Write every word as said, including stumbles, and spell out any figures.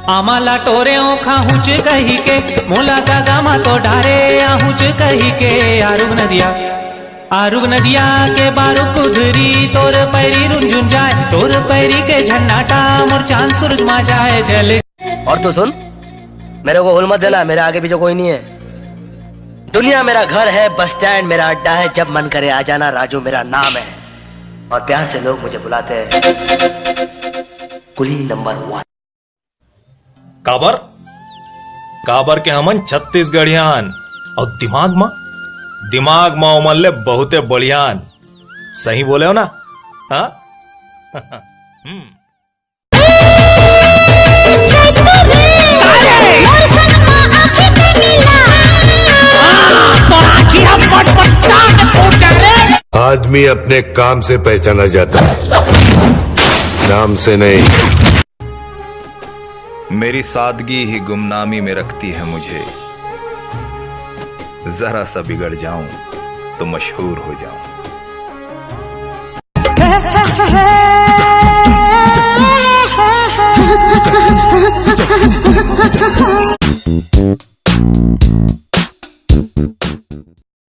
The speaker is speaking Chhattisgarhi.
आमा ला टोरे ओखा हुच कही के, मोला गागा मा तो डारे आहुच कही के। आरुग नदिया, आरुग नदिया के बारू कुधरी, तोर पैरी रुंझुन जाए, तोर पैरी के झन्नाटा मोर चांद सूरज मा जाए जल। और तो सुन, मेरे को हुल मत देना, मेरे आगे पीछे कोई नहीं है। दुनिया मेरा घर है, बस स्टैंड मेरा अड्डा है, जब मन करे आ जाना, राजू मेरा नाम है। और प्यार से लोग मुझे बुलाते हैं कुली नंबर वन। काबर? काबर के हमन छत्तीसगढ़ियान। और दिमाग मा, दिमाग मा ओमन ले बहुते बढ़ियान। सही बोले हो ना? हाँ। हम्म। आदमी अपने काम से पहचाना जाता है, नाम से नहीं। मेरी सादगी ही गुमनामी में रखती है मुझे। जरा सा बिगड़ जाऊं तो मशहूर हो जाऊं।